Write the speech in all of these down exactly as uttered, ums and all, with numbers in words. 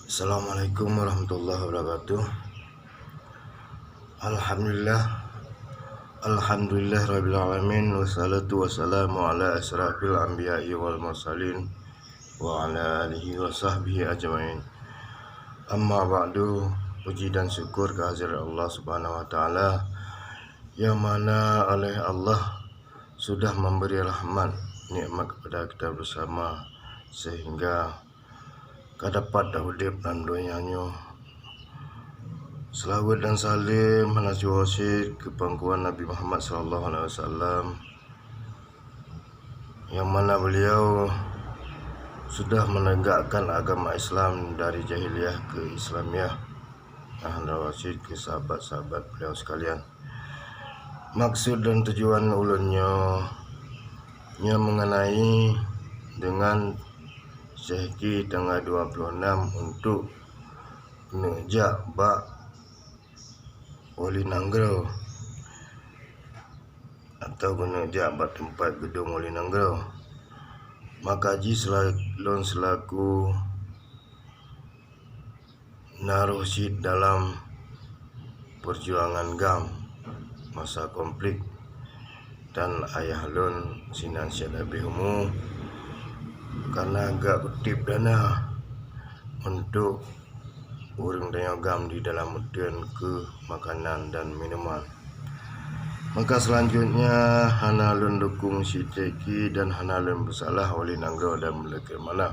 Assalamualaikum warahmatullahi wabarakatuh. Alhamdulillah. Alhamdulillah rabbil alamin, wassalatu wassalamu ala asyrafil anbiya'i wal mursalin wa ala alihi wa sahbihi ajmain. Amma ba'du, puji dan syukur kehadirat Allah Subhanahu wa Taala, yang mana oleh Allah sudah memberi rahmat, nikmat kepada kita bersama, sehingga ka dapat taudép lam donya nyoe. Seulaweuet dan saleuem hana cukup cit keu pangkuan Nabi Muhammad sallallahu alaihi wasallam, yang mana beliau sudah menegakkan agama Islam dari jahiliyah ke Islamiyah. Nah, seulaweuet cit keu sahabat-sahabat beliau sekalian. Maksud dan tujuan ulôn nyoe, nyoe mengenai dengan Syekh Ki tanggal dua puluh enam untuk neujak bak Wali Nanggroe atau keuneuk jak bak teumpat geudong Wali Nanggroe. Maka jih sela-, lôn selaku na roh cit dalam peujuangan GAM masa konflik, dan ayah lôn sinan siat habéh umu karena gak kutip dana untuk ureuëng tanyoe GAM di dalam uteuen keu makanan dan minuman. Maka selanjutnya hana lôn dukung Syekh Ki dan hana lôn peusalah Wali Nanggroe dan meulakée manah.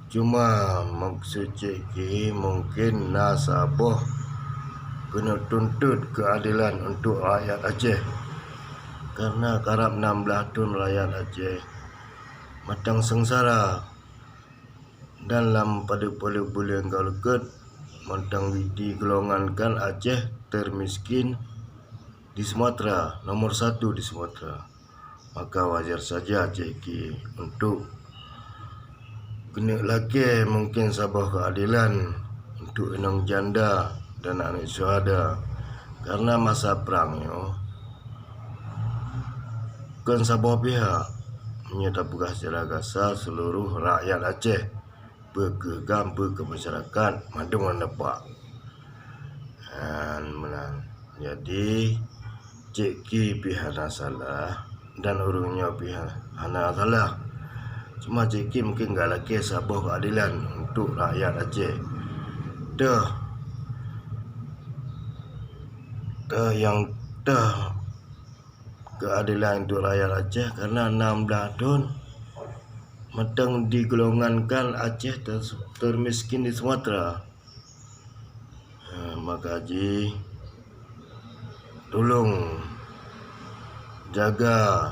Cuma maksud Syekh Ki mungkin na saboh keuneuk tuntot keuadelan untuk rakyat Aceh. Karena karab nam blaih thon rakyat Aceh mantong seungsara dan lam padub-padub buleuen ka leukeut mantong digolongankan Aceh termiskin di Sumatera, nomor satu di Sumatera. Maka wajar saja Syekh Ki untuk keuneuk lakée mungkin saboh keuadelan untuk inong janda dan aneuëk syuhada. Karena masa prang nyoe kon saboh pihak, meunyoe tapeugah secara gasa seuluruh rakyat Aceh, peu kheueh GAM, peu kheueh masyarakat, mandum lam dapak. Han meunan. Jadi, Syekh Ki pih hana salah dan ureuëng nyoe pih hana salah. Cuma Syekh Ki mungkin gak lakée saboh keuadelan untuk rakyat Aceh. Teuh, teuh nyang teuh keuadelan untuk rakyat Aceh karena nam blaih thon mantong digolongankan Aceh ter-, termiskin di Sumatera. Ha, maka jih tulông jaga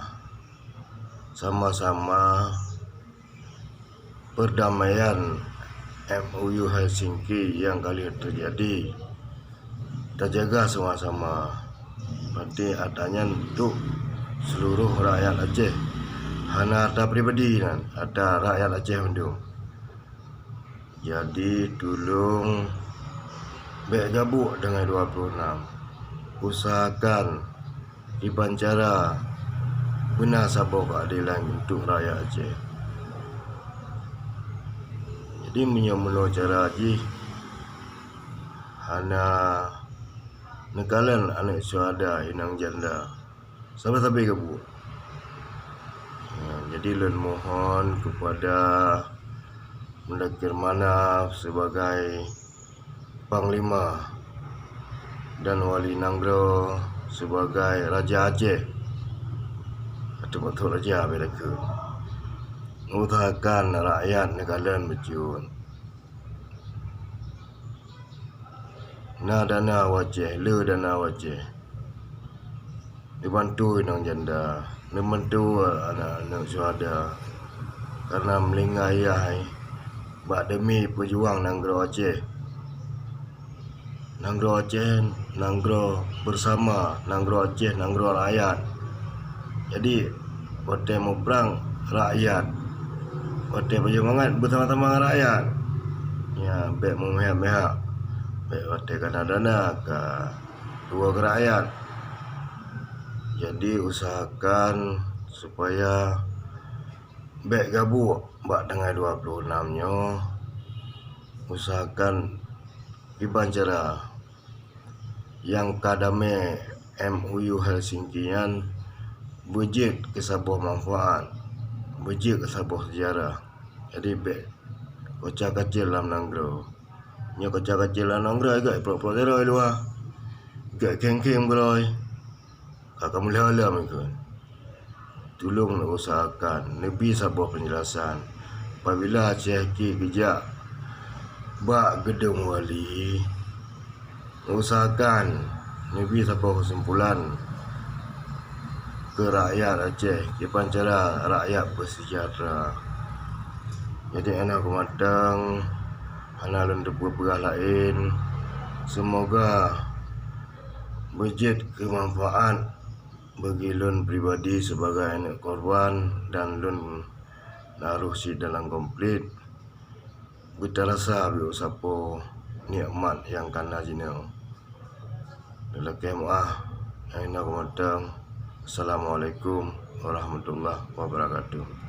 sama-sama perdamaian M O U Helsinki nyang ka lheueh teujadi. Tajaga sama-sama. Berarti atra nyan untuk seuluruh rakyat Aceh. Hana atra pribadi nan, atra rakyat Aceh mandum. Jadi, tulông bék gabuk deungon dua puluh enam. Usahakan kiban cara beuna saboh keuadelan untuk rakyat Aceh. Jadi, meunyoe meunoe cara jih hana neukalon aneuëk syuhada, inong janda, sabe-sabe gabuk. Ha, jadi lôn mohon kepada Mudakir Manaf sebagai Panglima dan Wali Nanggroe sebagai Raja Aceh. Atau betul Raja beda ke. Usahakan rakyat neukalon bacut. Na dana u Aceh, le dana u Aceh. Neubantu inong janda, neubantu aneuëk-aneuëk syuhada. Karena meuninggai yah bak demi peujuang nanggroe Aceh. Nanggroe Aceh, nanggroe bersama, nanggroe Aceh, nanggroe rakyat. Jadi, watée muprang rakyat, watée pajôh mangat beusama-sama ngon rakyat. Ya, bék meumihak-mihak. Bék watée ka na dana ka tuwoe keu rakyat. Jadi, usahakan supaya bék gabuk bak tanggai dua puluh enam nyoe. Usahakan kiban cara nyang ka damé M O U Helsinki nyan beujeuet keu saboh manfaat, beujeuet keu saboh seujarah. Jadi bék koca-kacil lam nanggroe. Nyoe koca-kacil lam nanggroe gét prok-prok sidroe luwa, gét kheng-kheng beurôi. Ka kamoe lheueh lom ikheun. Tulông neuusahakan neubi saboh peunjelasan. Apabila Aceh Hakim geujak bak geudong wali, neuusahakan neubi saboh keusumpulan keu rakyat Aceh, kiban cara rakyat beuseujahteura. Jadi hana kumatang, hana lôn teupeue peugah laén. Seumoga beujeuet keu manfaat bagi lôn pribadi sibagai aneuk korban dan lôn na roh cit dalam konflik, beutarasa beusapo nikmat nyang kana jinoe. Lakée meuah, nyang na kumatang. Assalamualaikum warahmatullahi wabarakatuh.